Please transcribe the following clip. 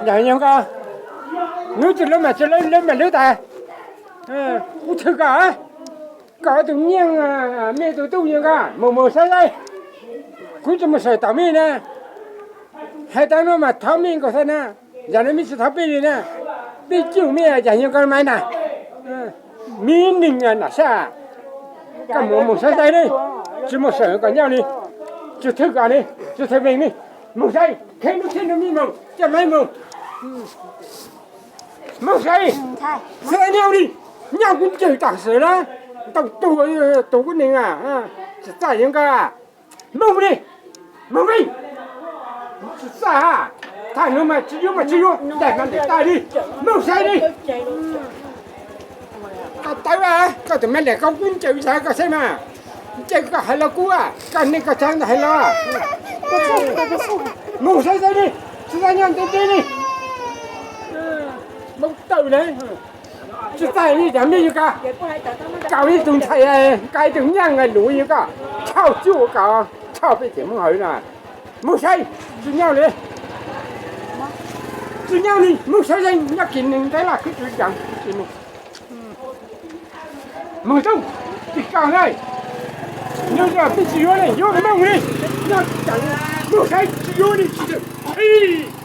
Yog yog ko, hnub twg lawv mam tsis lawv, lawv mam lawv tas. Kuv thwm koj, koj tus nyiaj, me tus tub yog ko, mus mus saib saib. Kuv tsis mus sawm tom mej na. Hais tau no mas thov mej nkaus xwb na. Yam no mej tsis thov peb li na. Peb cwj mej yam yog ko mas na. Mej neeg nam sab, koj mus mus saib saib ne, tsis mus sawm kom nyob li. Tsis thwm koj ne, tsis thwm mej ne. Mus saib, kheb hnub kheb hnub mej mus coj mej mus. Mus saib, xwb nyob li, nyob kuv ncaws tam sim na, tau tuag tus kuv neeg, tsis txaj yog ko. Mus li, mus mej, tsis txaj, thaum no mas tsis yuav mas tsis yuav, daim mas daim tag li, mus saib li. Koj tawv, koj tus me daim koj kuv ncaws yam koj saib mas, ncaws koj hais los kuv, koj neeg koj tsav ntawd hais los. Mus saib saib li, tsis txaj nyob ntev ntev li. Mus tawm li, tsis txaj li cas mej yog ko, koj ib tug ntxhais, koj ib tug nyaab luv yog ko, tshaj cuj koj, tshaj peb ceg Moob Hawv na. Mus saib, tsis nyob li, tsis nyob li, mus saib saib nyob kis neeg ntev laj khwb tsis tsav. Mus tub, tsis koj na, nyob peb tsis yuav li, yuav Moob li, nyob tsis tsav, mus saib tsis yuav li, tsis tsav.